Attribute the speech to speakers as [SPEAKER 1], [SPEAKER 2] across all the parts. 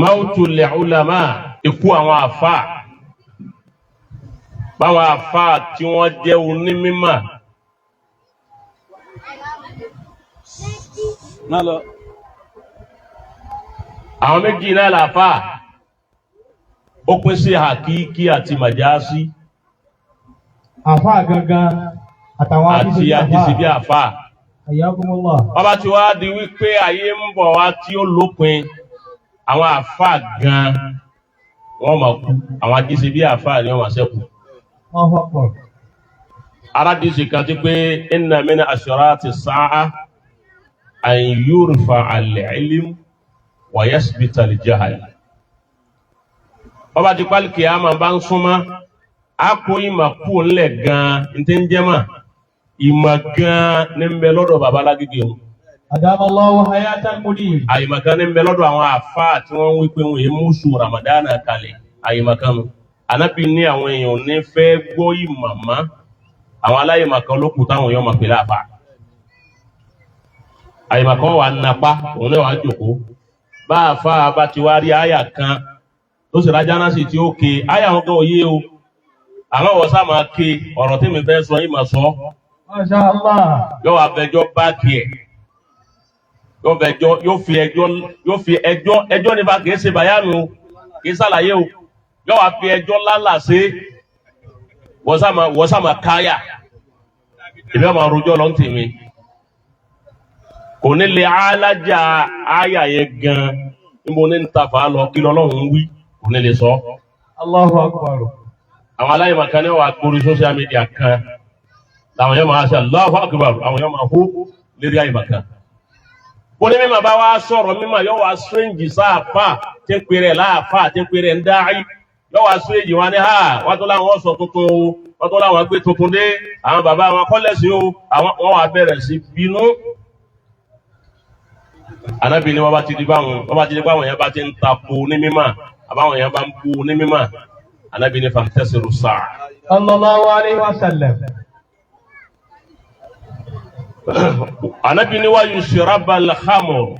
[SPEAKER 1] Mautul ulama, ikú àwọn àfa, báwọn àfa tí wọ́n jẹ́ onímímọ̀.
[SPEAKER 2] Má lọ.
[SPEAKER 1] Àwọn méjì náà làfà, ó pín sí hakiki àti màjásí.
[SPEAKER 3] Àfa gangan àtàwọn
[SPEAKER 1] àti àjíṣebí àfà.
[SPEAKER 3] Hayyakumullah.
[SPEAKER 1] Ọba tí wàá di wípé ayé ń bọ̀ wá tí ó lópin, àwọn àfà gan wọ́n máa kú, àwọn àjíṣebí àfà ni wọ́n máa ṣẹ́kù.
[SPEAKER 3] Allahu akbar.
[SPEAKER 1] Aládìsí kan ti pé inna min ashrati sa'a an yurfa al-ilm wa yasbita al-jahl. Ọba tí pálí kìámà bá ń súnmọ́, a kó ìmọ̀ kú ńlẹ̀ gan-an, ní tí ń jẹ́ mà ìmọ̀ gan-an ní ń bẹ lọ́dọ̀ baba lágége o.
[SPEAKER 3] Adamallahu hayatal mudir.
[SPEAKER 1] Àyìnbàkan ní ń bẹ lọ́dọ̀ àwọn àfáà tí wọ́n ń wí pé wọ́n yé mùsùn ramadana kalẹ̀. Àyìnbàkan nu Ànábì ní àwọn èèyàn ní fẹ́ gbọ́ ìmọ̀ mọ́, àwọn aláìmọ̀kan ló kù táwọn èèyàn máa pè láàfà. Àyìnbàkan wà napá, òun náà wà jòkó bá àfáà bá ti wá rí àyà kan tó sì rájá náà sì tí ó ké àyà wọn kan òye o, àmọ́ wọ́n sá máa ké ọ̀rọ̀ tí mi fẹ́ sọ yìí máa sọ.
[SPEAKER 3] Masha Allah.
[SPEAKER 1] Yóò wá fẹjọ́ báàkì ẹ̀, yóò fẹjọ́, yóò fi ẹjọ́, yóò fi ẹjọ́, ẹjọ́ nípa, kìí ṣe bàyánu o, kìí ṣàlàyé o, yóò wá fi ẹjọ́ lálà sí. Wọ́n sá máa káyà, ìbí ọmọ arojọ́ lọ́n tèmi kò ní lè alájà àyà yẹn gan níbo ní ta fà á lọ, kí lọ́lọ́run wí, kò ní lè sọ.
[SPEAKER 3] Allahu akbar.
[SPEAKER 1] Àwọn aláìmọ̀kan ní wàá gbórí social media kan làwọn yóò máa ṣe Allahu Akbar, àwọn yóò máa hó lérí àyèmọ̀kan. Bó ní mímọ̀ bá wá sọ̀rọ̀ mímọ̀, yóò wá strange sáàfà tí ń pèrè láàfà tí ń pèrè ń dáì, yóò wá strange wọn ní ha, wọ́n tó láwọn sọ tuntun o, wọ́n tó láwọn gbé tuntun dé, àwọn bàbá wọn kọ́lẹ̀sì o, àwọn wọn wà bẹ̀rẹ̀ sí bínú. Ànábì ni wọ́n bá ti di báwọn, wọ́n bá ti di báwọn yẹn bá ti ń tako ní mímọ̀, àbáwọn yẹn bá ń bu ní mímọ̀, Ànábì ní fantasiru sáà.
[SPEAKER 3] Sallallahu alayhi wa sallam.
[SPEAKER 1] Ànábì ní wa yushraba al-khamr,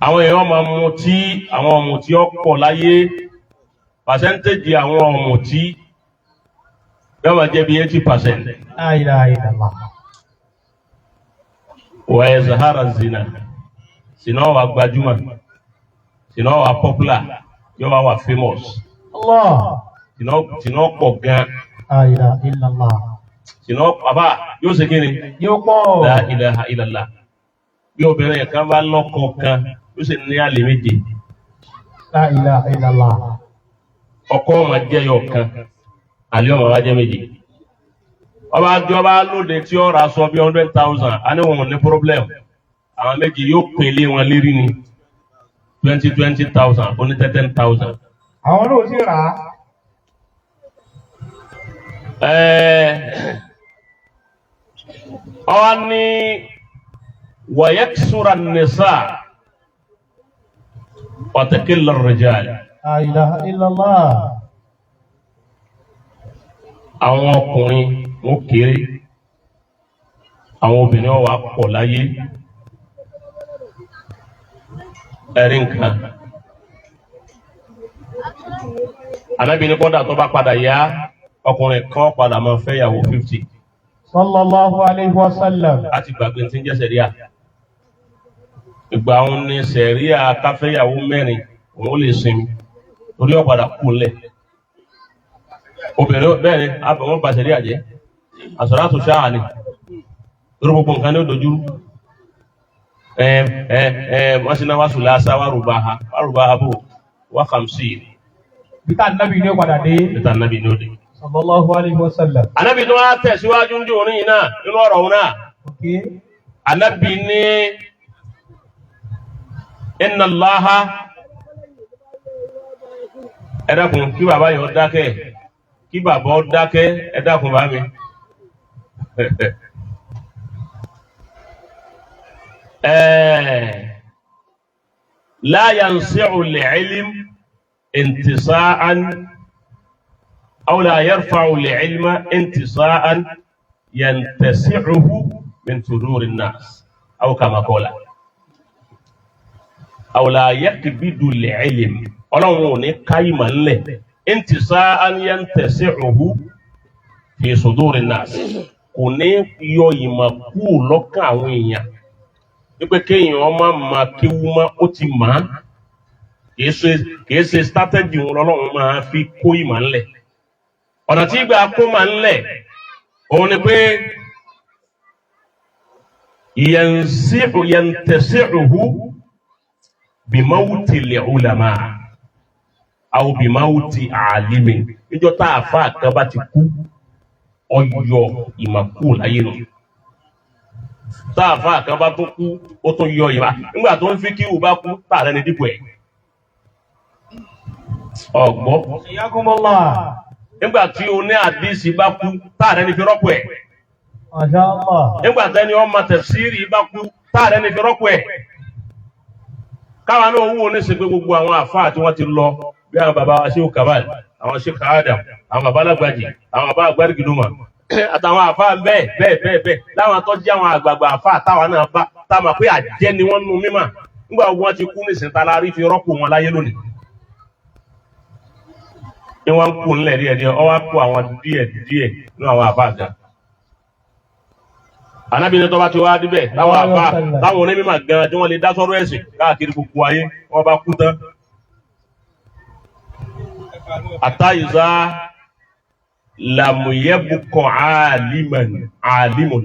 [SPEAKER 1] àwọn èèyàn máa mutí, àwọn ọ̀mùtí ọ̀pọ̀ láyé, percentage àwọn ọ̀mùtí yóò máa jẹ́ bí 80%.
[SPEAKER 3] La ilaha illallah.
[SPEAKER 1] Wa yazhara zina, zina wà gbajúmọ̀, zina wà popular, yóò wá wà famous.
[SPEAKER 3] Allah.
[SPEAKER 1] Zina, zina pọ̀ gan.
[SPEAKER 3] La ilaha illallah.
[SPEAKER 1] Zina bàbá yóò ṣe kí ni?
[SPEAKER 3] Yóò pọ̀.
[SPEAKER 1] La ilaha illallah. Bí obìnrin kan bá lọ́kọ kan, yóò sì ní àlè méje.
[SPEAKER 3] La ilaha illallah.
[SPEAKER 1] Ọkọ ọmọ jẹ́ yọ kan, àlè ọmọ wa jẹ́ méje. Ọba àjọba lóde tí ó ra sọ bí 100,000, á ní wọn ní problem, àwọn méjì yóò pín lé wọn lérí ni twenty twenty thousand, ó ní 10,000.
[SPEAKER 3] Àwọn náà sì rà á.
[SPEAKER 1] Ọwọ́ ní wàyẹ́kisúra nìsa wàtẹ́kìlá rìjàl.
[SPEAKER 3] La ilaha illallah.
[SPEAKER 1] Àwọn ọkùnrin wọn kéré, àwọn obìnrin wà pọ̀ láyé. Ẹ̀rí nǹkan, Ànábì ní kọ́dà tó bá padà yá, ọkùnrin kan padà máa fẹ́ yàwó 50.
[SPEAKER 3] Sallallahu alayhi wa sallam.
[SPEAKER 1] Láti gbàgbé tí ń jẹ́ sẹ̀ríà, ìgbà òun ni sẹ̀ríà káfẹ́yàwó mẹ́rin, òun ó lè sinmi torí ọ̀padà kú lẹ̀ obìnrin bẹ́ẹ̀ ni àbẹ̀wọ̀n ba sẹ̀ríà jẹ́ àsọ̀rọ̀ àtúnṣe ni torí gbogbo nǹkan ní ó dojúrú. Ẹ ẹ ẹ wọ́n sì náà wá sùn lásà wà rúbà ha wà rúbà ha bò wà kàmsì.
[SPEAKER 3] Bíta Ànábì ní ó padà dé.
[SPEAKER 1] Níta Ànábì ní òde.
[SPEAKER 3] Sallallahu alayhi wa sallam.
[SPEAKER 1] Ànábì tó wá tẹ̀síwájú ń dùn ní náà nínú ọ̀rọ̀ òun náà.
[SPEAKER 3] Okay.
[SPEAKER 1] Ànábì ní inna Allaha, ẹ dákun, kí bàbá yẹn ó dákẹ́, kí bàbá ó dákẹ́, ẹ dákun bá mi. La yansi'u al-ilm intisa'an aw la yarfa'u al-ilma intisa'an yantasi'uhu min suduri an-nas aw kama qala. Aw la yaqbidu al-ilm, ọlọ́run ò ní ká ìmọ̀ ńlẹ̀, intisa'an yantasi'uhu fi suduri nas, kò ní yọ ìmọ̀ kúrò lọ́kàn àwọn èèyàn, wípé kéèyàn má máa kéwú mọ́, ó ti mọ̀ á. Kìí ṣe strategy wọn lọ́lọ́run máa fi kó ìmọ̀ ńlẹ̀. Ọ̀nà tí ìgbà kó máa ńlẹ̀ òun ni pé yantasi'uhu bimawti al-ulama aw bimawti alimin. Níjọ́ tá àfa kan bá ti kú, ọyọ ìmọ̀ kú láyé nù. Tá àfa kan bá tó kú, ó tún yọ ìmọ̀. Nígbà tó ń fi kíwù bá kú, tá àrẹ ní dípò ẹ̀ ọ̀gbọ́.
[SPEAKER 3] Hayyakumullah.
[SPEAKER 1] Nígbà tí o ní àdìsí bá kú, tá àrẹ ní fi rọ́pò ẹ̀.
[SPEAKER 3] Masha Allah.
[SPEAKER 1] Nígbà tẹ́ni ọmọ tẹ̀síìrì bá kú, tá àrẹ ní fi rọ́pò ẹ̀. Káwa náà wò ní sèpé gbogbo àwọn àfáà tí wọ́n ti lọ, bí àwọn bàbá wa Shehu Kamal, àwọn Sheikh Adam, àwọn bàbá alágbàjì, àwọn bàbá àgbàrìgìdùmọ̀, àtàwọn àfáà bẹ́ẹ̀ bẹ́ẹ̀ bẹ́ẹ̀ bẹ́ẹ̀, láwọn tó jẹ́ àwọn àgbààgbà àfáà táwa náà bá táwọn pé àjẹ́ ni wọ́n nu mímà, nígbà wọn ti kú nísìnyí, tá la rí fi rọ́pò wọn láyé lónìí? Ní wọ́n ń kú ńlẹ̀ díẹ̀ díẹ̀, ọ wá kó àwọn díẹ̀ díẹ̀ nínú àwọn àfáà gan. Ànábì ní tó bá ti wá díbẹ̀, láwọn àfáà, láwọn onímọ̀ gan tí wọ́n lè dá sọ́rọ̀ ẹ̀sìn káàkiri gbogbo ayé, wọ́n bá kú tán. Àtàyùzá làmúyẹ́bùkọ̀ àlìmọ̀n àlìmọ̀n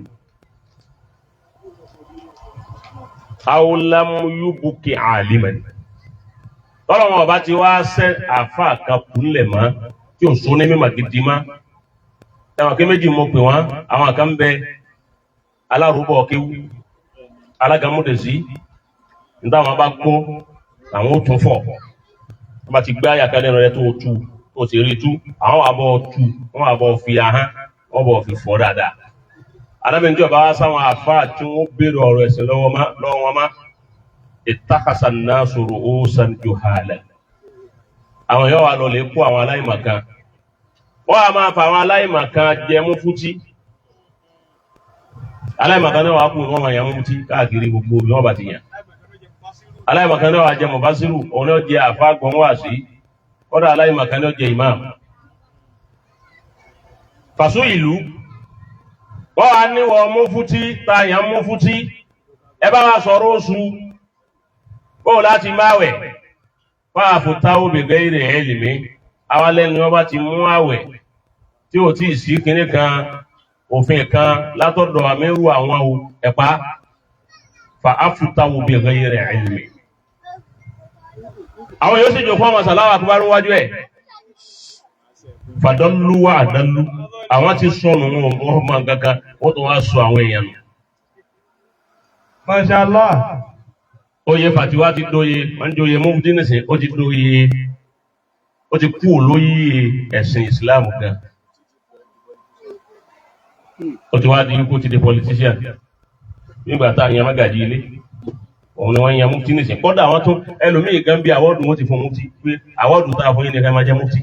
[SPEAKER 1] àwòlámúyúbùkì àlìmọ̀n. Tọ́lọ̀ wọn ọba ti wá sẹ́ àfáà kan kúnlẹ̀ mọ́ tí ò sún ní mímọ̀ gidi mọ́. Ẹ̀wọ̀n kí méjì mo pè wọ́n, àwọn kan bẹ alárùbọ̀ kéwú, alágàmúdèsí, níta wọn bá kó àwọn ó tún fọ̀. Wọ́n bá ti gbé àyàká lẹ́nu rẹ tó o tu, tó o sì rí tú, àwọn wà bọ̀ tu, wọ́n wà bọ̀ fi ahọ́n, wọ́n bọ̀ fi fọ̀ dáadáa. Anábìnrin tí ọba wá sáwọn àfáà tí wọ́n béèrè ọ̀rọ̀ ẹ̀sìn lọ́wọ́ wọn má ittakhasa an-nasu ru'usan juhala. Àwọn yóò wá lọ lè kó àwọn aláìmọ̀kan. Wọ́n á máa fa àwọn aláìmọ̀kan jẹ mufutí. Aláìmọ̀kan náà wàá kú, wọ́n máa yan mufutí káàkiri gbogbo bí wọ́n bá ti yàn. Aláìmọ̀kan náà wàá jẹ mufasiru, òun náà jẹ àfáàgbọ̀n wá sí. Kọ́dà aláìmọ̀kan náà jẹ ìmáàmù. Fàṣọ ìlú. Wọ́n wá ní wọ́n mufutí, ta yàn mufutí. Ẹ bá wa sọ̀rọ̀ oṣù. Bó láti máa wẹ̀ fáàfù táwọn bèbè rẹ̀ ẹ̀ lè mí. Àwa lẹ́nu wọn bá ti mú àwẹ̀ tí ò tí ì sí kinní kan, òfin kan látọ̀dọ̀ àmírù àwọn ẹ̀pá fàáfù táwọn bèbè rẹ̀ ẹ̀ lè mí. Àwọn yóò sì jòkó àwọn sàláwà tó bá rú wájú ẹ̀. Fàdánlú wà àdánlú. Àwọn ti sọnù, wọn ò mọ kankan, wọ́n tún wá sọ àwọn èèyàn nù.
[SPEAKER 3] Masha Allah.
[SPEAKER 1] Oyè fàtiwá ti dóye, wọ́n ń jóye mufti nísìn, ó ti dóye, ó ti kú olóyè ẹ̀sìn Islam gan. Ó ti wá di ikú, ti di politician. Nígbà tá a yan mágàjí ilé, òun ni wọ́n yan mufti nísìn. Kọ́dà àwọn tó ẹlòmíì gan bí award wọn ti fún mufti pé award tá a fún yín ni ká máa jẹ́ mufti.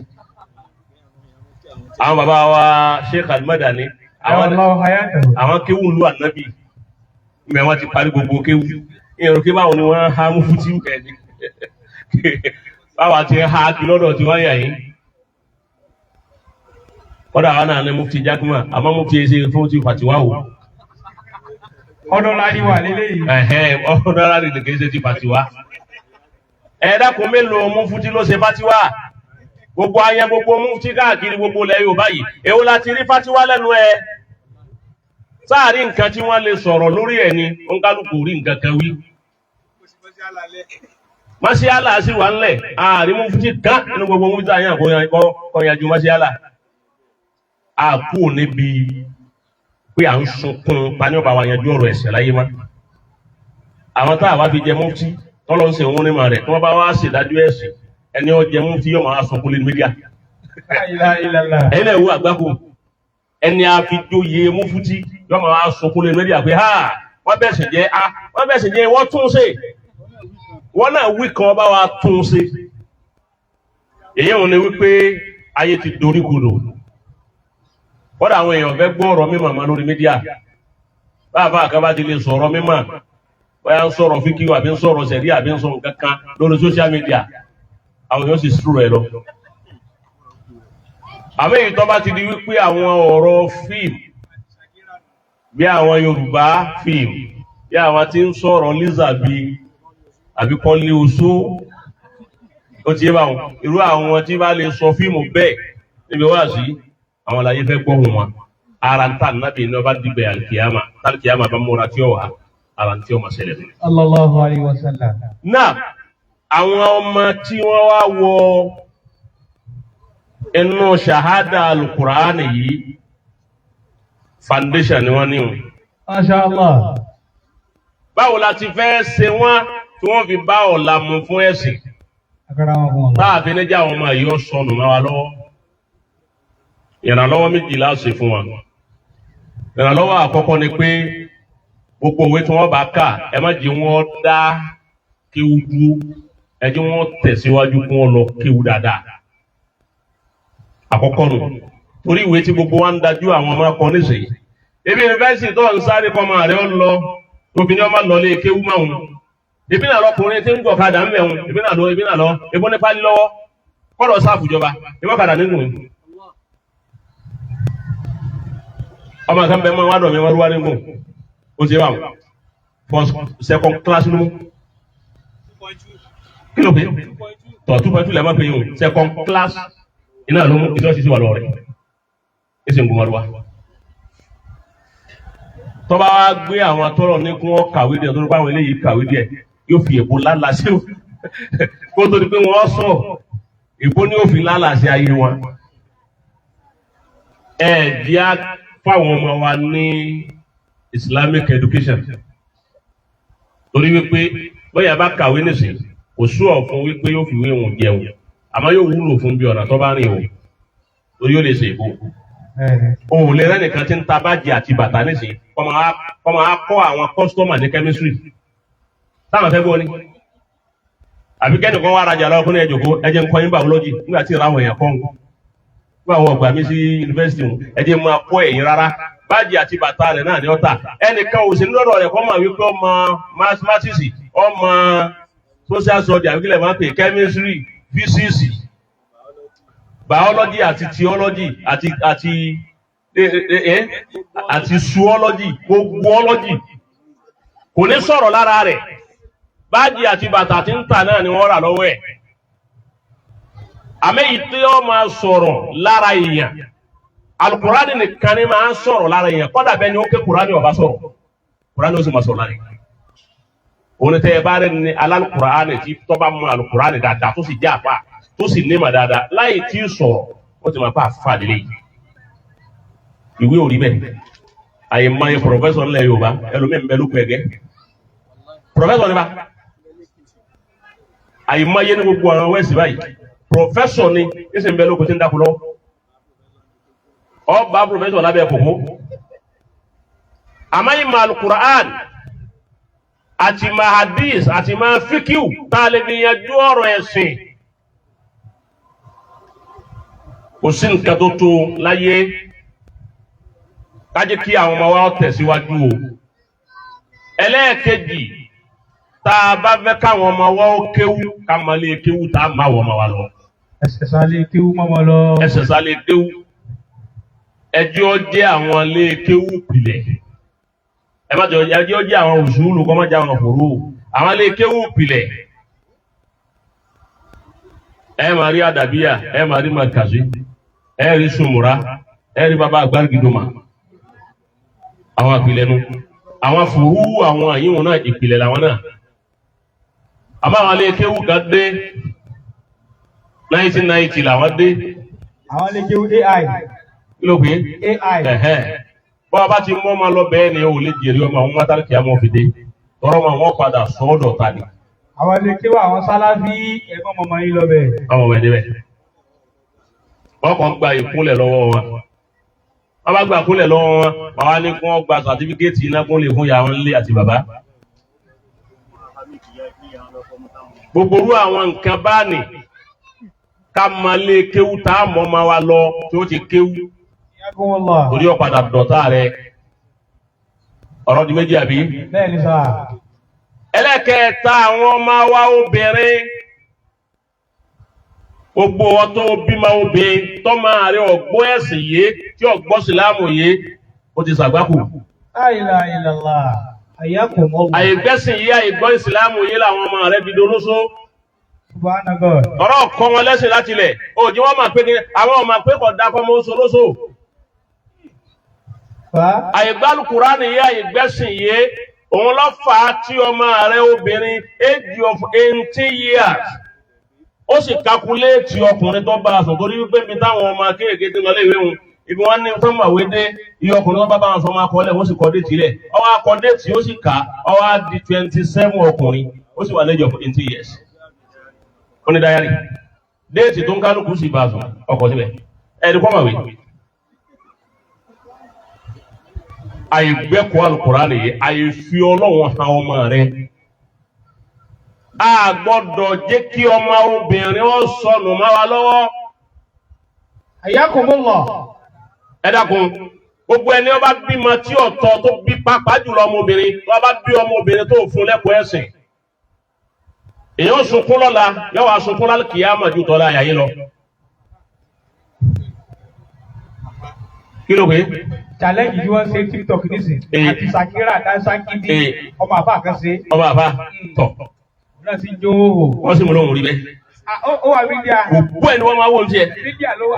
[SPEAKER 1] Àwọn bàbá wa Sheikh Al-Madani,
[SPEAKER 3] Allahu hayatahu.
[SPEAKER 1] àwọn kéwù lu ànábì, ìgbà wọn ti parí gbogbo kéwù. Ìyẹn kí báwo ni wọ́n há mufti bẹ́ẹ̀ ni báwa ti há kí lọ́dọ̀ tí wọ́n yà yín. Kọ́dà àwọn náà ní mufti Jákúmà, àmọ́ mufti yẹn ṣe fún ti fàtiwá o.
[SPEAKER 3] Ọ̀dọ̀ la ni wà lélẹ́yìí.
[SPEAKER 1] Ẹ̀hẹ́n, ọ̀dọ́rà lè kì í ṣe ti fàtiwá. Ẹ dákun, mélòó mufti ló ṣe fàtiwá? Gbogbo ayé, gbogbo mufti káàkiri gbogbo ilẹ̀ Yorùbá yìí, èwo la ti rí fàtiwá lẹ́nu ẹ? Sáàrí nǹkan tí wọ́n lè sọ̀rọ̀ lórí ẹ̀ ni, òǹkálùkù rí nǹkan kan wí. Masiala sì wà ńlẹ̀, ààrí mufti kan nínú gbogbo mufti àyàn kò yanjú masiala. A kú níbi pé à ń sunkún tani ọba wa yanjú ọ̀rọ̀ ẹ̀sìn láyé má. Àwọn tá a wá fi jẹ mufti tọ́lọ́ ń ṣe òun nímọ̀ rẹ̀, tí wọ́n bá wá ṣèdájọ́ ẹ̀sìn, ẹni ó jẹ mufti yóò máa sunkún lé mídíà.
[SPEAKER 3] La ilaha illallah.
[SPEAKER 1] Ẹ̀yin náà wo àgbákò, ẹni a fi jóye mufti yóò máa sunkún lé mídíà pé ha, wọ́n bẹ̀sẹ̀ jẹ́, a wọ́n bẹ̀sẹ̀ jẹ́, wọ́n tún ṣe, wọ́n náà wí kan bá wa tún ṣe. Èyí ò ní wípé ayé ti dorí kodò. Kọ́dà àwọn èèyàn fẹ́ gbọ́ ọ̀rọ̀ mímọ̀ mọ́ lórí mídíà. Báàbá kan bá ti lè sọ̀rọ̀ mímọ̀, Bóyá ń sọ̀rọ̀ fíkì àbí ń sọ̀rọ̀ sẹ̀rí àbí ń sọ̀rọ̀ kankan lórí social media, àwọn yóò sì sùúrù ẹ lọ. Àmọ́ èyí tó bá ti di wípé àwọn ọ̀rọ̀ fíìmù, bí àwọn Yorùbá fíìmù, bí àwọn tí ń sọ̀rọ̀ Lizabi àbí Kọ́lé Oṣó, ó ti yé báwọn, irú àwọn tí bá lè sọ fíìmù bẹ́ẹ̀ níbi wá sí àwọn àlàyé fẹ́ gbọ́hùn wọn. Ara ń tà nábì ní ọba dìgbẹ́ alikiyama, alikiyama bá múra tí ó wà, ara ń tí ó máa ṣẹlẹ̀ fún mi.
[SPEAKER 3] Sallallahu alayhi wa sallam.
[SPEAKER 1] Náà àwọn ọmọ tí wọ́n wá wọ inú ṣahada alukur'ani yìí, foundation ni wọ́n ní o.
[SPEAKER 3] Masha Allah.
[SPEAKER 1] Báwo la ti fẹ́ ṣe wọ́n tí wọ́n fi bá ọ̀la mu fún ẹ̀sìn?
[SPEAKER 3] Akramakumullah.
[SPEAKER 1] Táàfin níjà àwọn ọmọ yìí ó sọnù mọ́ wa lọ́wọ́. Ìrànlọ́wọ́ méjìlá ṣe fún wa. Ìrànlọ́wọ́ àkọ́kọ́ ni pé gbogbo òwe tí wọ́n bá kà, ẹ má jẹ́ wọ́n dá kéwú dúró, ẹ jẹ́ wọ́n tẹ̀síwájú kí wọ́n lọ kéwú dáadáa. Àkọ́kọ́ nù, torí ìwé tí gbogbo wa ń dájú àwọn ọmọ akọ nísìnyí, ebi yunifásitì tó ń sáré kọ́ ọmọ rẹ ó lọ, tóbi ní ọmọ lọ lé kéwú máa ń ebi náà lọkùnrin tí ń gọ̀ kadà ń bẹ̀ ń ebi náà lọ, ebi náà lọ ebi nípa lọ́wọ́ kọ́dọ̀ sáfù jọba ebi ọ̀kadà nínú ọmọ kan bẹ mọ wá dọ̀ mi wọ́n wá nínú ó ti wà first second class ló mú kí ló pé tọ̀ 2.2 lẹ́ẹ̀ má pé yín o, second class iná ló mú ìṣọ́ ṣiṣẹ́ wà lọ́wọ́ rẹ̀ ẹ̀sìn gbọmọdé wa. Tọ́ba wa gbé àwọn atọ́rọ̀ ní kí wọ́n kàwé díẹ̀, tó ní báwọn eléyìí kàwé díẹ̀, yóò fi èbó lálàá sí o, kó tó di pé wọ́n sọ èbó ni yóò fi lálàá sí ayé wọn. Ẹ jẹ́ á fáwọn ọmọ wa ní Islamic education, torí wípé bóyá bá kàwé nìsín, kò sú ọ̀ fún wípé yóò fi wé wọn jẹun, àmọ́ yóò wúlò fún bí ọ̀nà tó bá rìn o, torí yóò lè ṣe èbó. Òun lè rẹ́nìkan tí ń ta báàgì àti bàtà nísìnyí kọ́ máa kọ́ àwọn kọ́sítọ́mà ní kẹ́mísírì táwọn fẹ́ gbọ́ ni, àbí kẹ́nìkan wá rajà lọ́wọ́ fún ẹjọ́ kó ẹjẹ́ ń kọ́ yín bàọ́lọ́jì nígbà tí ìráwọ̀ èèyàn kọ́ ń nígbà àwọn ọgbà mi sí yunifásitì wọn, ẹjẹ́ máa kọ́ ẹ̀yìn rárá, báàgì àti bàtà rẹ̀ náà ni ó tà. Ẹnìkan ò sí lọ́dọ̀ rẹ̀ kọ́ máa wípé ọmọ mathematics, ọmọ social study, àbí kílẹ̀ máa ń pè, chemistry, physics, biology àti theology àti zoology, gbogbo ology kò ní sọ̀rọ̀ lára rẹ̀. Báàgì àti bàtà tí ń tà náà ni wọ́n rà lọ́wọ́ ẹ̀. Àmọ́ èyí tí ó máa sọ̀rọ̀ lára èèyàn, alukurani nìkan ni máa sọ̀rọ̀ lára èèyàn. Kọ́dà bẹ́ẹ̀ ni ó ké kurani ó bá sọ̀rọ̀, kurani ó sì máa sọ̀rọ̀ lára èèyàn. Òun tẹ́ ẹ bá rẹ̀ ní alukurani tí tó bá mọ alukurani dáadáa, tó sì jẹ́ àfa, tó sì ní ma dáadáa, láì tí sọ̀rọ̀, ó ti máa pa àfa lélẹ̀ yìí. Ìwé ò rí bẹ́ẹ̀. Àyè máa yẹ professor ńlẹ̀ Yorùbá, ẹlòmíì ń bẹ lóko ẹ̀gẹ́, professor ní bá àyè máa yẹ ní gbogbo àwọn wẹ́ẹ̀sì báyìí, professor ni ẹsẹ̀ ń bẹ lóko tí ń dákú lọ́wọ́. Ọba professor lábẹ́ kòkó. Àmọ́ ìmọ̀ alukur'an àti ma hadith àti ma fíkíù tá a lè fi yanjú ọ̀rọ̀ ẹ̀sìn, kò sí nǹkan tó tó láyé. Kájé kí àwọn ọmọ wa tẹ̀síwájú o. Ẹlẹ́ẹ̀kejì, tá a bá fẹ́ káwọn ọmọ wa ó kéwú, ká máa lé kéwú tá a máa wọ ọmọ wa lọ.
[SPEAKER 3] Ẹsẹ̀ sálẹ̀ kéwú mọ́mọ́ lọ.
[SPEAKER 1] Ẹsẹ̀ sálẹ̀ kéwú, ẹjọ́ jẹ́ àwọn lé kéwú pilẹ̀, ẹ má jọ ẹjọ́ jẹ́ àwọn òṣùlù kọ́ má jẹ́ àwọn fòró, àwọn lé kéwú pilẹ̀. Ẹ máa rí àdàbíyà, ẹ máa rí màkàzí, ẹ rí sùmùrà, ẹ rí bàbá àgbàgìdòmà, àwọn àpilẹ̀ nu, àwọn fòrú, àwọn àyíwọn náà ìpìlẹ̀ làwọn náà. Àmọ́ àwọn lé kéwú kan dé 1990 làwọn dé.
[SPEAKER 3] Àwọn lè kéwú AI.
[SPEAKER 1] Kí ló pé?
[SPEAKER 3] AI.
[SPEAKER 1] Bọ́ọ̀ bá ti mú ọmọ lọ bẹ́ẹ̀ ni o lè jèrè ọmọ àwọn mọ́tàlì àmọ́ fìdí tọrọ ọmọ wọn padà sọ́ọ́dọ̀ ta ni.
[SPEAKER 3] Àwọn lè kéwú àwọn sáláfí, ẹ̀gbọ́n mọ̀mọ́ yín lọ bẹ̀.
[SPEAKER 1] Àwọn ọmọ ẹni bẹ́ẹ̀ wọ́n kàn gba ìkúnlẹ̀ lọ́wọ́ wọn, wọ́n bá gba ìkúnlẹ̀ lọ́wọ́ wọn, wọ́n wá ní kí wọ́n gba sàtífíkẹ́ẹ̀tì iná kó lè fún ìyá wọn lé àti bàbá. Gbogbo irú àwọn nǹkan bá ní ká máa lé kéwú tá a mọ̀ máa wa lọ tí ó ti kéwú, torí ó padà dọ̀tá rẹ̀. Ọ̀rọ̀ di méjì àbí?
[SPEAKER 3] Bẹ́ẹ̀ ni sà.
[SPEAKER 1] Ẹlẹ́kẹ̀ẹ́ta, àwọn ọmọ wa obìnrin, gbogbo ọtọ́ bímọ obìnrin tọ́mọ rẹ ọ̀gbọ́ ẹ̀sìn yé, tí ọ̀gbọ́ sílámù yé, ó ti ṣàgbákò.
[SPEAKER 3] La ilaha illallah. Hayyakumullah.
[SPEAKER 1] Àìgbẹ́sìn yé, àìgbọ́ ìsìlámù yé làwọn ọmọ rẹ fi dolóso.
[SPEAKER 3] Subhana God.
[SPEAKER 1] Ọ̀rọ̀ kọ́ wọn lẹ́sìn láti lẹ̀ òjì wọn máa pé kí àwọn ọmọ pé kò dákọ́ mọ́ oṣù lóṣù.
[SPEAKER 3] Fa.
[SPEAKER 1] Àìgbálù Kùránì yé, àìgbẹ́sìn yé, òun ló fà á tí ọmọ rẹ obìnrin age of 18 years ó sì calculate ọkùnrin tó bá a sùn, torí wípé ibi táwọn ọmọ kéèké ti lọ léèwé wọn, ibi wọn ní fún màwé dé, iye ọkùnrin tó bá wọn sọ máa kọ́ lẹ̀, wọ́n sì kọ́ date lẹ̀, ọwọ́ akọ date, ó sì kà á, ọwọ́ á di 27 ọkùnrin, ó sì wà lẹ́jọ́ fún 18 years. Ó ní diary date tó ń kálukú sì bá a sùn, ọkọ̀ síbẹ̀ ẹ̀ẹ́dì kọ́ màwé. Àìgbẹ́kọ̀ọ́ Al-Kùránì yìí, àìfi Ọlọ́run han ọmọ rẹ, a gbọ́dọ̀ jẹ́ kí ọmọ obìnrin ó sọnù má wa lọ́wọ́.
[SPEAKER 3] Hayyakumullah.
[SPEAKER 1] Ẹ dákun, gbogbo ẹni ó bá bímọ tí ọ̀tọ̀ tó bí, pàápàá jùlọ ọmọbìnrin tó bá bí ọmọbìnrin tó fún lẹ́kọ̀ọ́ ẹ̀sìn, èyàn sunkún lọ́la, yóò wá sunkún lálùkìyámà ju tọ́lá àyà yín lọ. Kí ló pé?
[SPEAKER 3] Challenge tí wọ́n ṣe TikTok nísìn. Àti Sakira Dansakidi. Ọmọ àbá kan ṣe.
[SPEAKER 1] Ọmọ àbá tọ̀.
[SPEAKER 3] Òun náà sì ń jó hòhò.
[SPEAKER 1] Wọ́n sì mú lóhùn rí bẹ́ẹ̀.
[SPEAKER 3] Ó wà mídíà.
[SPEAKER 1] Gbogbo ẹ̀ ni wọ́n máa wò ó tiẹ̀.
[SPEAKER 3] Mídíà ló wà.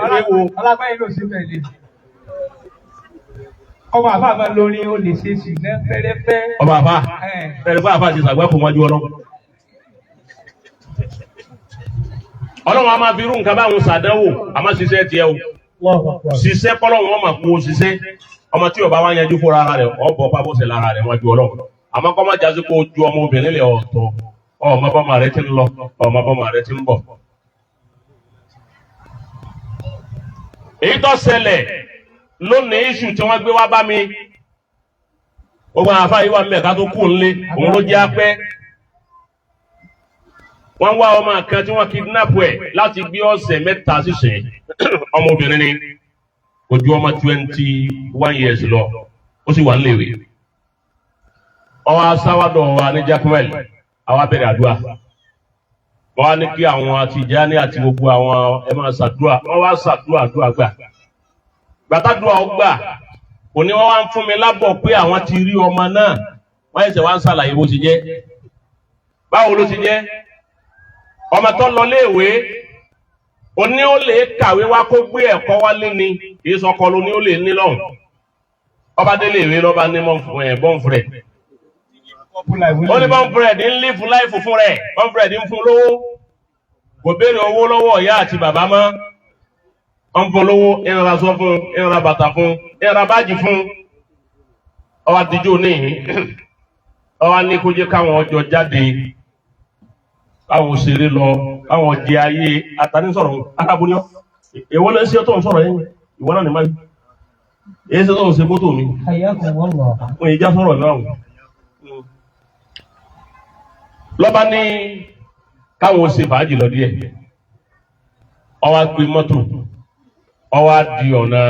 [SPEAKER 3] Alágbáyé ló ṣe bẹ́ẹ̀ lé. Ọmọ àbá máa lórí ó lè ṣe sí ní fẹ́rẹ́fẹ́.
[SPEAKER 1] Ọmọ àbá fẹ́rẹ́fẹ́ àbá ti sàgbẹ́kùn wájú Ọlọ́run. Ọlọ́run a máa fi irú nǹkan báwọn ṣàdánwò, àmọ́ ṣiṣẹ́ tiẹ̀ o. Ṣiṣẹ́ kọ́lọ́run wọn máa kú o ṣiṣẹ́. Ọmọ tí ọba wa yanjú fúnra ara rẹ̀, ọ bọ̀ pábọ́sẹ̀ lára rẹ̀ wájú Ọlọ́run. Àmọ́ kọ́ máa jásí kó o ju ọmọ obìnrin lẹ̀ ọ̀tọ̀. Ọmọ bọ́mọ rẹ ti ń lọ, ọmọ bọ́mọ rẹ ti ń bọ̀. Èyí tó ṣẹlẹ̀ lónìí, iṣu tí wọ́n gbé wá bá mi, gbogbo àwọn afáyí wà mẹ́ka tó kù ńlé, òun ló jẹ́ apẹ́. Wọ́n wá ọmọ kan tí wọ́n kidnap ẹ̀ láti gbé ọ̀sẹ̀ 3 sísìn. Ọmọbìnrin ni, kò ju ọmọ 21 years lọ, ó sì wà níléèwé. Ọwọ́ asáwádọ̀ wa ní Jacmel, àwa bẹ̀rẹ̀ àdúrà. Wọ́n á ní kí àwọn Tìjání àti gbogbo àwọn ẹ máa ṣàdúrà. Wọ́n wá ṣàdúrà, àdúrà gbà. Gbàtàdúrà ó gbà, òní wọ́n wá ń fún mi lábọ̀ pé àwọn ti rí ọmọ náà. Wọ́n ẹsẹ̀ wá ń ṣàlàyé bó ti jẹ́. Báwo ló ti jẹ́? Ọmọ tó lọ léèwé, òní ó lè kàwé wá kó gbé ẹ̀kọ́ wálé ni, kì í sọkọ ló ní ó lè ní lọ́hùn. Ọba délé ìwé lọ́ba ní bọ́ǹfù rẹ̀. Ó ní bọ́ǹfù rẹ̀ ní ń lífù láìfù fún rẹ̀, bọ́ǹfù rẹ̀ ní ń fún lówó. Kò béèrè owó lọ́wọ́ ìyá àti bàbá mọ́. Wọ́n fún lówó, ìrora sọ fún, ìrora bàtà fún, ìrora báàgì fún. Ọba díjú níyìn, ọba ní kó jẹ́ káwọn ọjọ́ jáde, káwọn òṣèré lọ, káwọn jẹ ayé. Àtàní sọ̀rọ̀ arábóníọ́. Èwo ló ń ṣe tó ń sọ̀rọ̀ yẹn? Ìwọ náà ní máa èyí ṣe tó ń ṣe mọ́tò mi.
[SPEAKER 3] Hayyakumullah.
[SPEAKER 1] Wọ́n yìí já sọ̀rọ̀ náà. Lọ́ba ní káwọn ṣe fàájì lọ díẹ̀. Ọwọ́ á gbé mọ́tò, ọwọ́ á di ọ̀nà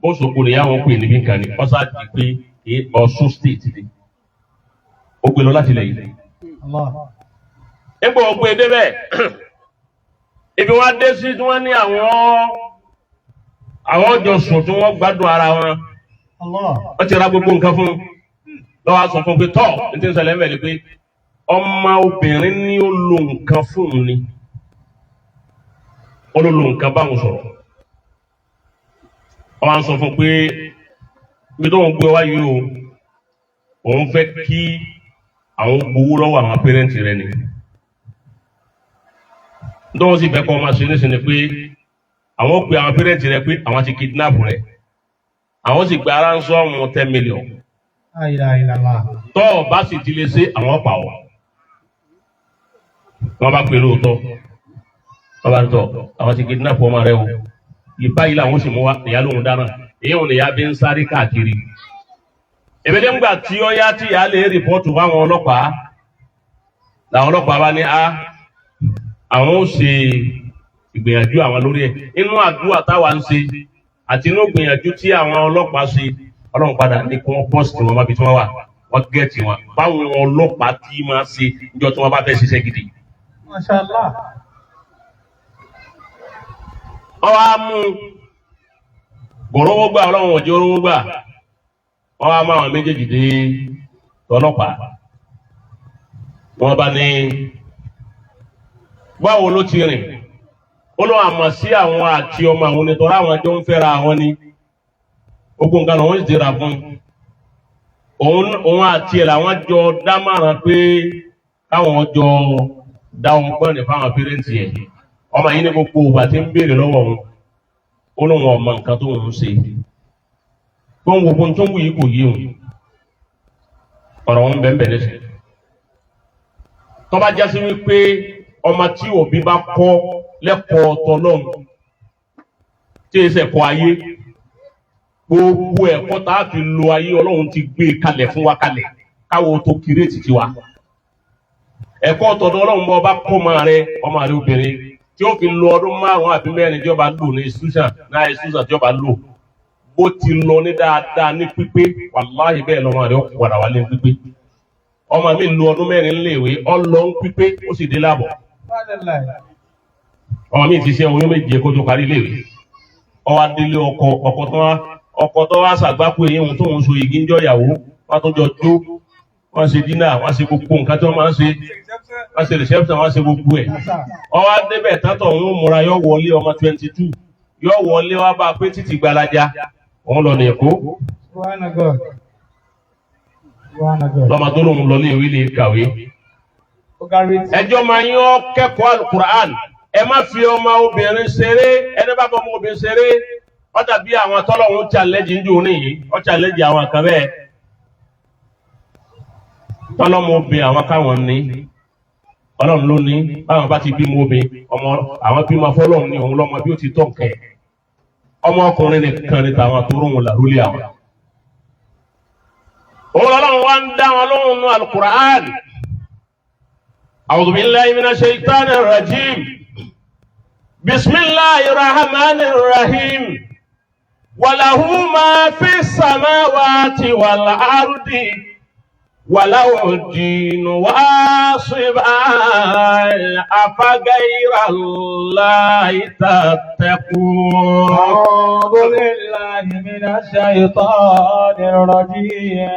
[SPEAKER 1] bóṣogbo nìyá wọn pè níbí nǹkan ni, ọ̀sá di pé kì í Ọ̀ṣun state ni. Ó gbé lọ láti ilẹ̀ yìí.
[SPEAKER 3] Allah.
[SPEAKER 1] Nígbà ó gbé débẹ̀, ibi wọn dé sí tí wọ́n ní àwọn jọ sùn tí wọ́n gbádùn ara wọn.
[SPEAKER 3] Allah.
[SPEAKER 1] Wọ́n ti ra gbogbo nǹkan fún un. Lọ́wọ́ a sọ fún un pé tọ́ ní ti ń ṣẹlẹ̀ ń bẹ̀ ni pé ọmọ obìnrin ní ó lo nǹkan fún un ni. Ó ló lo nǹkan báwọn sọ̀rọ̀. Wọ́n á sọ fún un pé ibi tó ń gbé wá yìí o, òun fẹ́ kí àwọn gbowó lọ́wọ́ àwọn pẹ́rẹ́ǹtì rẹ̀ ni. Tó ń sì fẹ́ kọ́ ọmọ ṣe nísìnyí pé àwọn pe àwọn pẹ́rẹ́ǹtì rẹ̀ pé àwọn ti kidnap rẹ̀. Àwọn sì gba ransom 10 million.
[SPEAKER 3] La ilaha illallah.
[SPEAKER 1] Tọ́ ọ bá sì ti lè ṣe, àwọn pa ọ́. Wọ́n bá pè lóòótọ́. Wọ́n bá tọ̀ àwọn ti kidnap ọmọ rẹ o. Ìbá yìí làwọn sì mú wa, ìyá lóhun dáná. Èyí òun nìyá bí ń sáré káàkiri. Èmi nígbà tí ó yá tí ìyá lè rìpọ́tù fáwọn ọlọ́pàá. Làwọn ọlọ́pàá bá ní a àwọn ó ṣe ìgbìyànjú àwọn lórí ẹ̀. Inú àdúrà táwa ń ṣe àti inú ìgbìyànjú tí àwọn ọlọ́pàá ṣe, Ọlọ́run padà ní kí wọ́n pọ́sìtì wọn bábi tí wọ́n wà. Wọ́n get wọn báwọn ọlọ́pàá tí máa ṣe níjọ́ tí wọ́n bá fẹ́ ṣiṣẹ́ gidi.
[SPEAKER 3] Mashallah.
[SPEAKER 1] Wọ́n wá mú gòrówó gbà, ọlọ́run òjò rówó gbà. Wọ́n wá mú àwọn méjèèjì dé tọlọ́pàá. Wọ́n bá ní báwo ló ti rìn? Ó lọ àmọ̀ sí àwọn àti ọmọ àwọn onítọ̀rọ̀ àwọn jọ ń fẹ́ra àwọn ni, gbogbo nǹkan lòun sì ti rà fún òun. Òun àti ẹ̀ làwọn jọ dámọ̀ràn pé káwọn jọ dá wọn gbọ́n ní fáwọn parents ẹ̀. Ọmọ yìí ní gbogbo ìgbà tí ń béèrè lọ́wọ́ òun, ó lóun ọmọ nǹkan tó ń ṣe tó ń wo ohun tó ń wù yìí kò yé òun. Ọ̀rọ̀ wọn bẹ́ẹ̀ bẹ́ẹ̀ lẹ́sẹ̀ tó bá jásí wípé ọmọ tí òbí bá kọ́ lẹ́kọ̀ọ́ tọlọ́run, tí èsì ẹ̀kọ́ ayé, gbogbo ẹ̀kọ́ tá a fi lo ayé, Ọlọ́run ti gbé e kalẹ̀ fún wa kalẹ̀ káwo tó kiri ètìtì wa. Ẹ̀kọ́ tọ̀dọ̀ Ọlọ́run, bọ́ ọba kọ́ ọmọ rẹ, ọmọ rẹ obìnrin tí ó fi lo ọdún 5 àbí 4 tí ó bá lò ní institution náà, institution tí ó bá lò, bó ti lọ ní dáadáa ní pípé, wàláhì, bẹ́ẹ̀ lọ́mọ rẹ ó padà wálé ní pípé. Ọmọ mi lo ọdún 4 níléèwé, ọ lọ ń pípé, ó sì dé láàbọ̀. Ọmọ mi ti ṣe oyún 7 kó tó parí iléèwé. Ó wá délé ọkọ, ọkọ tó wá ṣàgbákò èyí ohun tó ń so igi ń jọ ìyàwó, wọn tó jọ jó, wọn ṣe dinner, wọn ṣe gbogbo nǹkan tí wọn máa ń ṣe, wọn ṣe reception, wọn ṣe gbogbo ẹ̀. Ó wá débẹ̀ tátọ̀ ń múra yọ wọlé, ọmọ 22 yọ wọlé wá bá a pé títí gbalaja òun lọ ní Èkó. Lọ́mọ tó lóun lọ ní ìwé lè kàwé. Ẹjọ́ máa yín ọ́ kẹ́kọ̀ọ́ alukur'an. Ẹ má fi ọmọ obìnrin ṣeré. Ẹni bá bọ ọmọ obìnrin ṣeré, ó dàbí àwọn tọ́lọ́hún challenge ń dùn níyì. Ó challenge àwọn kan bẹ́ẹ̀, tọ́lọ́mọ obìnrin àwọn káwọn ní, Ọlọ́run ló ní. Báwọn bá ti bímọ obìnrin, ọmọ àwọn bímọ fọlọ́run ní, òun lọ́mọ bí ó ti tọ̀ nkẹ́. Ọmọ ọkùnrin nìkan ní tàwọn tó rún wọn làrúlé àwọn. Òun lọ́lọ́run wá ń dá wọn lóhùn nù alukur'an. أعوذ بالله من الشيطان الرجيم. بسم الله الرحمن الرحيم. وله ما في السماوات والأرض وله الدين واصبا أفغير الله تتقون؟
[SPEAKER 3] أعوذ بالله من الشيطان الرجيم.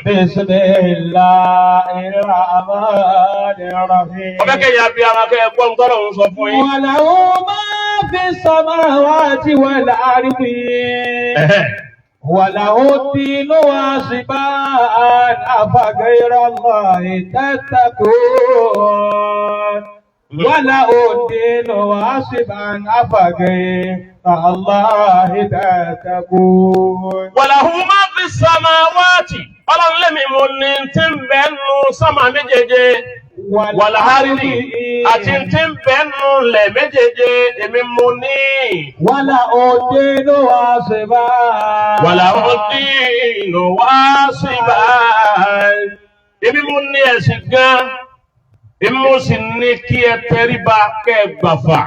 [SPEAKER 3] بسم الله الرحمن الرحيم.
[SPEAKER 1] Ọbẹ̀ kẹ́yìn àbí àwọn akẹ́yẹ gbọ́n tọ́lọ̀ ń sọ fún yín.
[SPEAKER 3] وله ما في السماوات والأرض وله الدين واصبا أفغير الله تتقون؟ وله الدين واصبا أفغير الله تتقون؟
[SPEAKER 1] وله ما في السماوات, Ọlọ́run lẹ́mi mo ní tí ń bẹ nù sánmà méjèèje, والأرض, àti tí ń bẹ nù lẹ̀ méjèèje, èmi mo ní.
[SPEAKER 3] وله الدين واصبا.
[SPEAKER 1] وله الدين واصبا, èmi mo ní ẹ̀sìn gan, èmi mo sì ní kí ẹ tẹríba, kẹ́ ẹ gbàfà,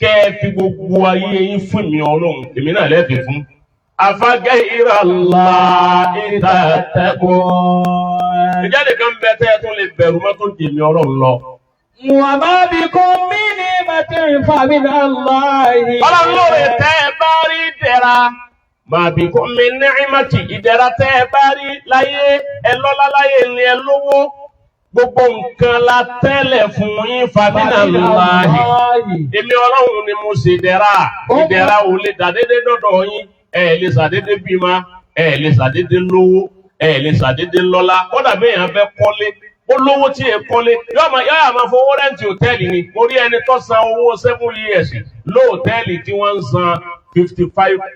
[SPEAKER 1] kẹ́ ẹ fi gbogbo ayé yín fún mi Ọlọ́run, èmi náà lẹ́ẹ̀fì fún. أفغير الله تتقون؟ Ìjáde kan bẹ tẹ́ ẹ tún lè bẹ̀rù mọ́tò jèmi Ọlọ́run lọ?
[SPEAKER 3] وما بكم من نعمة فمن الله.
[SPEAKER 1] Ọlọ́run lóore tẹ́ ẹ bá rí dẹ̀ra. ما بكم من نعمة, ìdẹ̀ra tẹ́ ẹ bá rí láyé, ẹ lọ́lá láyé ni, ẹ lówó. Gbogbo nǹkan la tẹ́lẹ̀ fún yín, فمن الله. Èmi Ọlọ́run ni mo ṣe dẹ̀ra. Ìdẹ̀ra ò lè dàdédé dọ̀dọ̀ yín. Ẹ lè ṣàdédé bímọ, ẹ lè ṣàdédé lówó, ẹ lè ṣàdédé lọ́lá. Kódà bí èèyàn fẹ́ kọ́lé, ó lówó tí ẹ kọ́lé, yóò máa fowó rent hòtẹ́ẹ̀lì ni. Mo rí ẹni tó san owó 7 years lóòtẹ́ẹ̀lì tí wọ́n ń san 55,000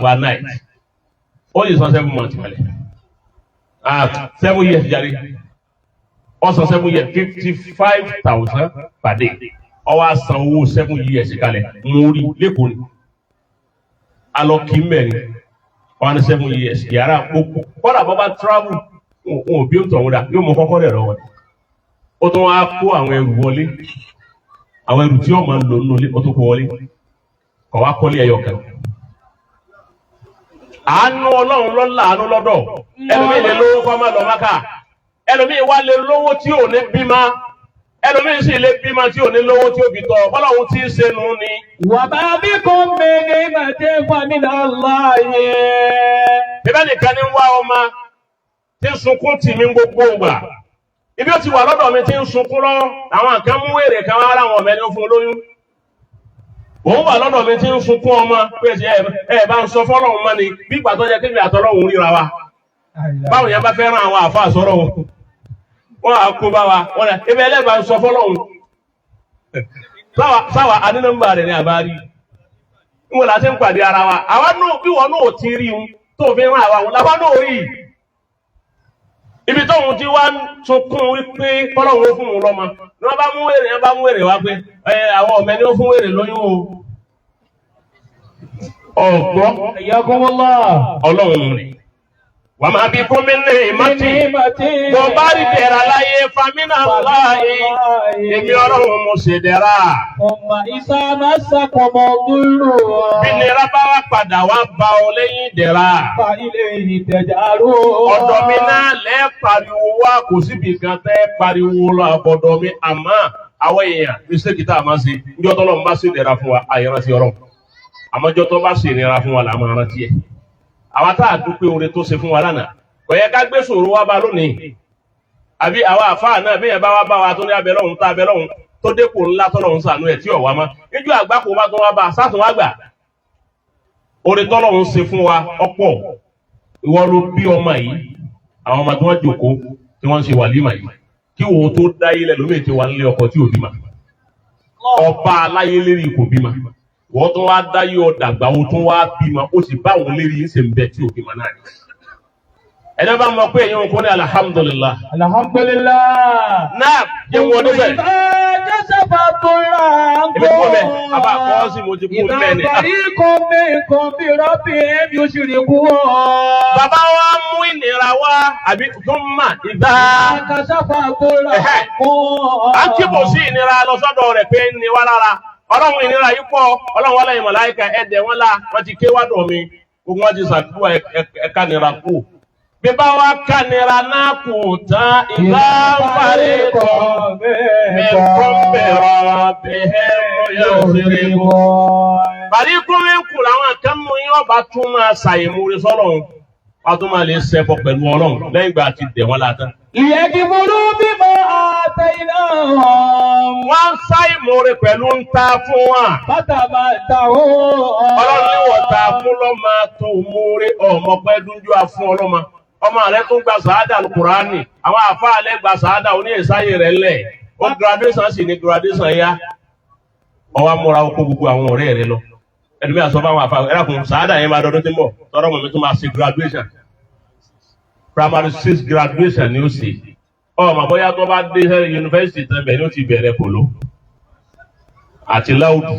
[SPEAKER 1] per night. Ó sì san 7 months kalẹ̀, ah, 7 years jàre. Ó san 7 years, 55,000 per day. Ó wá san owó 7 years kalẹ̀. Mo rí lẹ́kọ̀ọ́ ni, alọ kì í mẹ́rin wọ́n ní 7 years yàrá gbogbo. Kọ́dà bọ́ bá travel, òun ò bí ó tọ̀hún dà, yóò mú kọ́kọ́ rẹ̀ lọ́wọ́. Ó tún wá kó àwọn ẹrù wọlé, àwọn ẹrù tí yóò máa lò nínú ilé, ó tún kó wọlé. Kọ̀ wá kọ́lé ẹyọ kan. Àánú Ọlọ́run ló láàánú lọ́dọ̀. Ẹlòmíì lè lówó kọ́ má lọ Mákà. Ẹlòmíì wá lè lówó tí ò ní bímọ. Ẹlòmíì sì lè bímọ tí ò ní lówó tí ó fi tọ́. Bọ́lọ́run tí ń ṣe nù ni.
[SPEAKER 2] وما بكم من نعمة فمن الله.
[SPEAKER 1] Bíbẹ́ nìkan ní ń wá ọmọ tí ń sunkún tì mí gbogbo ìgbà. Ibi ó ti wà lọ́dọ̀ mi tí ń sunkún lọ, àwọn kan mú èrè kan wá láwọn ọmọ ẹni ó fún un lóyún. Òun wà lọ́dọ̀ mi tí ń sunkún ọmọ pé ẹ ẹ bá ń sọ fọ́lọ́run mọ́ ni bí ìgbà tó yẹ kí mi àtọ́lọ́run ríra wa. Báwo yẹn bá fẹ́ ràn àwọn àfa sọ̀rọ̀ o? Wọ́n á kó bá wa, wọ́n rẹ̀ ebe ẹlẹ́bàá ń sọ fọ́lọ́run. Sáwa a ní nọ́mbà rẹ̀ ní àbárí. Ń wọ́n la ti ń pàdé ara wa. Àwa náà bí wọn náà ti rí un tó fi ràn àwa wọn làwa náà rí. Ibi tóun ti wá ń sunkún wípé kọ́lọ́hún ó fún un lọ́mọ. Ni wọ́n bá mú wèrè yẹn bá mú wèrè wá pé ẹ àwọn ọmọ ẹni ó fún wèrè lóyún o. Ọ̀gbọ́n
[SPEAKER 2] حياكم الله.
[SPEAKER 1] Ọlọ́run rẹ̀. Wà máa bí fún mi ní ìmọ̀tì. Tó bá rí dẹ̀ra láyé famínà láàyè. Èmi Ọlọ́run mo ṣe dẹ̀ra.
[SPEAKER 2] ثم إذا مسكم الضر
[SPEAKER 1] Bí nira bá wá padà wá bá ọ lẹ́yìn dẹ̀ra.
[SPEAKER 2] فإليه تجأرون.
[SPEAKER 1] Ọ̀dọ̀ mi náà lẹ́ pariwo wá, kò síbi kan tẹ́ pariwo lọ àbọ̀dọ̀ mi. Àmọ́ àwọn èèyàn mistake tá a máa ń ṣe, níjọ́ tọ́lọ́ ń bá ṣe dẹ̀ra fún wa, àyẹ̀rántí ọ̀rọ̀. Àmọ́ níjọ́ tó bá ṣe ìnira fún wa là máa rántí ẹ̀. Àwa tá a dúpẹ́ oore tó ṣe fún wa lánàá, kò yẹ ká gbé sòrò wá bá lónìí. Àbí àwa àfáà náà bí yẹn bá wá bá wa tó ní abẹ lọ́hùn tá abẹ lọ́hùn tó dépò ńlá tọ́lọ́hùn sànú ẹ̀ tí ò wá mọ́. Níjọ́ àgbákò bá tó wá bá a sátún wá gbà. Oore tọ́lọ́hùn ṣe fún wa ọ̀pọ̀. Ìwọ ló bí ọmọ yìí, àwọn ọmọ tí wọ́n jòkó tí wọ́n ń ṣe wàlímà yìí, kí wo tó dáyé lẹ́lòmíì ti wà nílé ọkọ tí ò bímọ. Ọba aláyé lérí kò bímọ. Wọ́n tún wá dáyé ọ̀dàgbà, ó tún wá bímọ, ó sì bá òun lérí ń ṣe ń bẹ tí ò bímọ náà ni. Ẹni bá mọ̀ pé èyí ń kó ní alhamdulillah.
[SPEAKER 2] Alhamdulillah.
[SPEAKER 1] Náà jẹ́ wọn níbẹ̀.
[SPEAKER 2] إذا كشف الضر
[SPEAKER 1] Èmi kú bẹ́ẹ̀, àbá kọ́ sí mo ti kú
[SPEAKER 2] إذا
[SPEAKER 1] bẹ́ẹ̀ ni.
[SPEAKER 2] فريق منكم بربهم يشركون.
[SPEAKER 1] Bàbá wa mú ìnira wá àbí tó mà ìdá.
[SPEAKER 2] كشف الضر عنكم.
[SPEAKER 1] À ń kíbò sí ìnira lọ sọ́dọ̀ rẹ̀ pé ń ni wá lára. Ọlọ́run, ìnira yìí pọ̀. Ọlọ́run wọlé ìmọ̀láyíkà ẹ̀dẹ̀ wọn la wọ́n ti ké wádọ̀ mi. Gbogbo wọn ti sàdúrà ẹ̀ka nira kú. Bí bá wa ká nira náà kù tán, ìlà ń parí kọ́ mẹ́kọ́ bẹ̀rọ̀ bẹ́ẹ̀ yóò ṣeré kú. Bàrí kúnlẹ̀ kù làwọn kan mú yín ọba tún máa ṣàyẹ̀múre sọ́lọ́run. Wọ́n tún máa lè ṣẹbọ pẹ̀lú Ọlọ́run lẹ́yìn ìgbà tí dẹ̀ wọ́n la tán.
[SPEAKER 2] ليكفروا بما آتيناهم.
[SPEAKER 1] Wọ́n ń ṣàìmúre pẹ̀lú ń ta fún wa.
[SPEAKER 2] فتمتعوا.
[SPEAKER 1] Ọlọ́run ní wọ́n ta fún lọ́mọ tó múre ọmọ pẹ́ dúnjú àfún ọlọ́mọ. Ọmọ rẹ tún gba sàádà Kùránì. Àwọn àfáà lẹ́ gba sàádà oní ìsáyè rẹ̀ lẹ̀. Ó graduation sì ní graduation yá. Ọwọ́ amúra oko gbogbo àwọn ọ̀rẹ́ rẹ lọ. Ẹlòmíì àsọ fáwọn àfáà ẹ̀rọ sàádà yẹn máa dọdún tí ń bọ̀. Tọ́rọ mọ̀ mi tún máa ṣe graduation. Primary six graduation ni ó ṣe. Ọmọ bóyá tó bá dé yunifásitì tán bẹ̀ ni ó ti bẹ̀rẹ̀ polo. Àti láwùjọ.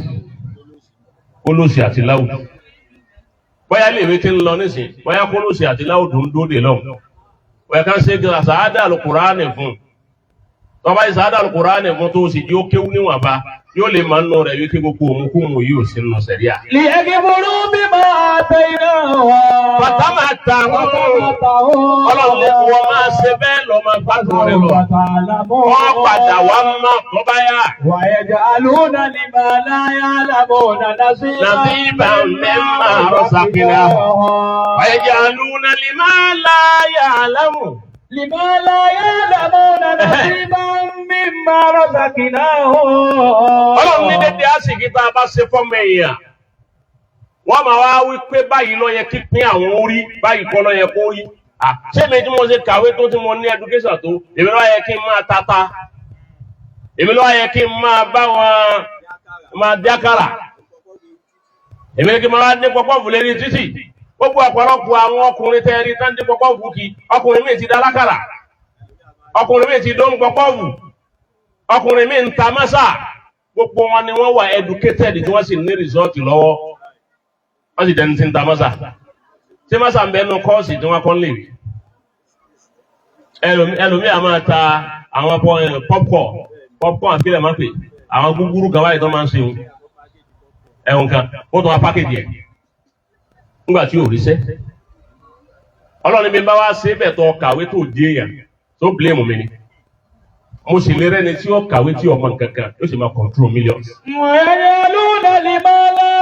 [SPEAKER 1] Kólóòsì àti láwùjọ. Bóyá iléèwé ti ń lọ nísìn, bóyá kólóòsì àti láwùjọ ń dóde lọ́hùn. Bóyá ká ṣe sàádà Kùránì fún un. Tọ́ba yìí sàádà Kùránì fún tó sì yóò kéwú níwọ̀nba, yóò lè máa ń nù rẹ̀ wípé gbogbo òun kú òun yìí ò sí nù sẹ̀ríà.
[SPEAKER 2] ليكفروا بما آتيناهم.
[SPEAKER 1] Bàtà máa ta àwọn Ọlọ́run lè wọ́n máa ṣe bẹ́ẹ̀ lọ́ máa gbádùn rẹ̀ lọ. Wọ́n padà wá mọ̀ tó bá yá.
[SPEAKER 2] ويجعلون لما لا يعلمون نصيبا
[SPEAKER 1] نصيبا مما رزقناهم. ويجعلون لما لا يعلمون.
[SPEAKER 2] لما لا يعلمون نصيبا مما رزقناهم.
[SPEAKER 1] Ọlọ́run ní dédé àsìkí tá a bá ṣe fọ́mọ èèyàn, wọ́n máa wá wí pé báyìí ló yẹ kí pín àwọn orí, báyìí kọ́ ló yẹ kó rí. Ṣé mi tí mo ṣe kàwé tó, tí mo ní education tó, èmi ló yẹ kí n máa tata, èmi ló yẹ kí n máa bá wọn máa dákàrà, èmi ní kí n máa dín pọpọ́ọ̀fù lérí títì? Gbogbo ọ̀pọ̀lọpọ̀ àwọn ọkùnrin tẹ́ rí tán dín pọpọ́ọ̀fù kí, ọkùnrin mi ti dálákàrà, ọkùnrin mi ti dún pọpọ́ọ̀fù, ọkùnrin mi ń ta mọ́sà. Gbogbo wọn ni wọ́n wà educated tí wọ́n sì ní result lọ́wọ́, wọ́n sì dẹni tí ń ta mọ́sà. Tí mọ́sà ń bẹ nínú course tí wọ́n kọ́ ń lè rí. Ẹlòmíì a máa ta àwọn popcorn àfilẹ̀ máa ń pè àwọn gúgúrú kan báyìí tó máa ń ṣe ẹ̀hún kan, ó tún wá package ẹ̀ nígbà tí ò ríṣẹ́. Ọlọ́run mi bá wá ṣe bẹ́ẹ̀ tó kàwé tó di èèyàn tó blame mi ni. Mo sì lè rẹ́ni tí ó kàwé tí ọmọ nǹkan kan yóò sì máa control millions.
[SPEAKER 2] ويجعلون لما لا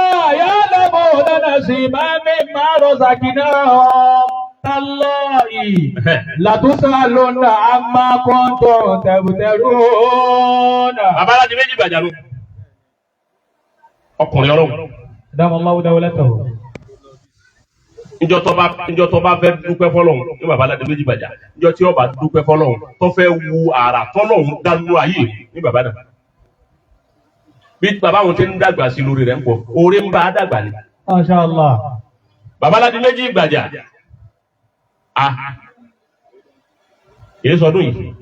[SPEAKER 2] يعلمون نصيبا مما رزقناهم تالله لتسألن عما كنتم تفترون.
[SPEAKER 1] Bàbá alájí méjì gbàjánu. Ọkùnrin Ọlọ́run.
[SPEAKER 2] أدام الله دولته.
[SPEAKER 1] Njọ́ tó bá fẹ́ dúpẹ́ fọ́lọ́run ní bàbá aládé méjì gbàjà, njọ́ tí ó bá dúpẹ́ fọ́lọ́run, tó fẹ́ wu àrà tọ́lọ́run dánú ayé ní bàbá náà, bí bàbá àwọn ti ń dàgbà sí lórí rẹ̀ ń pọ̀, oore ń bá a dàgbà ni.
[SPEAKER 2] ما شاء الله.
[SPEAKER 1] Bàbá aládé méjì gbàjà, a èyí sọdún yìí,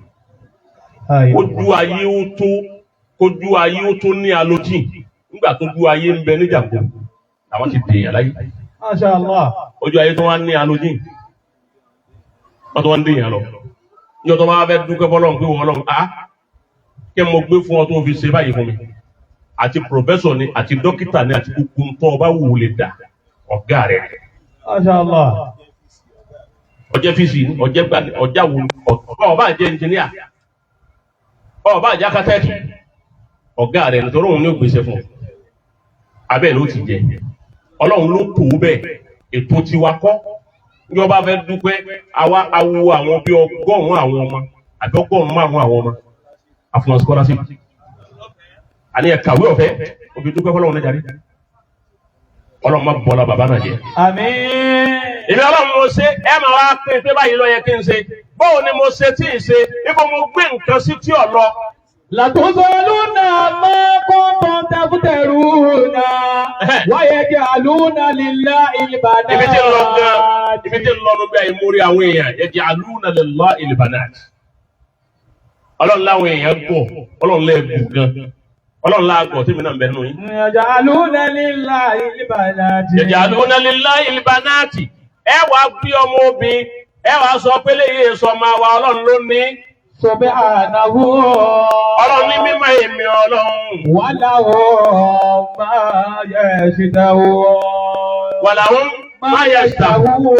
[SPEAKER 1] kójú ayé ó tó ní alójì nígbà tójú ayé ń bẹ níjàgbó àwọn ti dèèyàn láyé.
[SPEAKER 2] ما شاء الله.
[SPEAKER 1] Ojú ayé tó wá ní alójìn, wọ́n tó wá ń dèèyàn lọ níjọ́ tó máa fẹ́ dúpẹ́ fọlọ́run pé wọ́n lọ́run á kí mo gbé fún ọ tó fi ṣe báyìí fún mi, àti professor ni, àti dókítà ni, àti gbogbo ntọ́ ọba wù ú lè dà, ọ̀gá rẹ̀.
[SPEAKER 2] ما شاء الله.
[SPEAKER 1] Ọjẹ́ fíìsì ni, ọjẹ́ gbà ni, ọjà wù ọba àjẹ́ engineer, ọba àjẹ́ architect, ọ̀gá rẹ̀ nítorí òun ní ògbésẹ̀ fún ọ abẹ́ ló ti jẹ. Ọlọ́run ló tó bẹ́ẹ̀, ètò tiwa kọ́. Ní ọba fẹ́ dúpẹ́, àwa awo àwọn bíi 100 àwọn ọmọ àbí 95 àwọn ọmọ àfihàn scholarship, àní ẹ̀kàwé ọ̀fẹ́ òbí dúpẹ́ fọlọ́run náà jáde. Ọlọ́run má bọ́lá bàbá náà jẹ.
[SPEAKER 2] آمين.
[SPEAKER 1] Èmi Ọlọ́run mo ṣe, ẹ máa wá pín pé báyìí ló yẹ kí n ṣe. Bóun ni mo ṣe tí ì ṣe ibo mo gbé nǹkan sí tí ò lọ.
[SPEAKER 2] لتسألن عما كنتم تفترون ويجعلون لله البنات.
[SPEAKER 1] Ibi tí ń lọ gan, ibi tí ń lọ ló bí àìmórí àwọn èèyàn. يجعلون لله البنات. Ọlọ́run láwọn èèyàn gbọ́, Ọlọ́run lẹ́ẹ̀gùn gan, Ọlọ́run láàgọ̀ tí mi náà ń bẹ nínú yín.
[SPEAKER 2] يجعلون لله البنات.
[SPEAKER 1] يجعلون لله البنات. Ẹ wàá gbé ọmọ obìnrin, ẹ wàá sọ pé léyìí sọ máa wa. Ọlọ́run ló ní.
[SPEAKER 2] سبحانه.
[SPEAKER 1] Ọlọ́run ní mímọ́ èmi Ọlọ́run.
[SPEAKER 2] وله ما يشتهون.
[SPEAKER 1] ولهم ما يشتهون.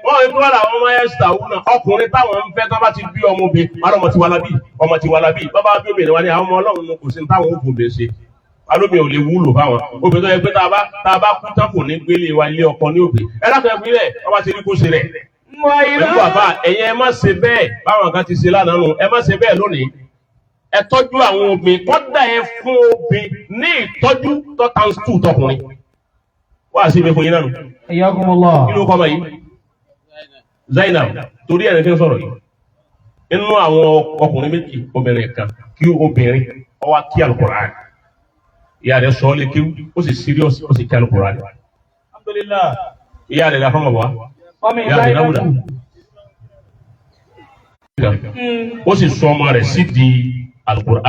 [SPEAKER 1] Wọ́n ń gbọ́ làwọn máa yẹ ṣàwù náà. Ọkùnrin táwọn ń fẹ́, tó bá ti bí ọmọ obìnrin, wọn ọmọ tiwa lábí, ọmọ tiwa lábí. Bàbá bí obìnrin wa ní àwọn ọmọ Ọlọ́run ní kò sí ní táwọn òògùn bèè ṣe, alómi ò lè wúlò fáwọn obìnrin tó yẹ pé tá a bá kú tán, kò ní gbélé wa, ilé ọkọ ní òbí ẹ látọ̀ ẹ gbélé ọba ti rí kó ṣe rẹ̀ pẹ̀lú bàbá. Ẹ̀yin ẹ má ṣe bẹ́ẹ̀ báwọn kan ti ṣe lánàá nù. Ẹ má ṣe bẹ́ẹ̀ lónìí. Ẹ tọ́jú àwọn obìnrin, kọ́dà ẹ fún obìnrin ní ìtọ́jú tó times two tọkùnrin. Wá sí mi fún yín náà nù.
[SPEAKER 2] حياكم الله.
[SPEAKER 1] Kí ló kọ́ ọmọ yìí? Zainab. Torí ẹni tí ń sọ̀rọ̀ yìí, nínú àwọn ọkùnrin méjì, obìnrin kan kí obìnrin ó wá kí Alukur'an, ìyá rẹ̀ sọ ọ́ lé kéwú, ó sì serious, ó sì kí Alukur'an.
[SPEAKER 2] الحمد لله.
[SPEAKER 1] Ìyá rẹ̀ la fọ́n bọ̀ wá.
[SPEAKER 2] Mọ́mí
[SPEAKER 1] Ìyá rẹ̀ láwùdà, ó sì sọ ọmọ rẹ̀ sí di Alukur'an.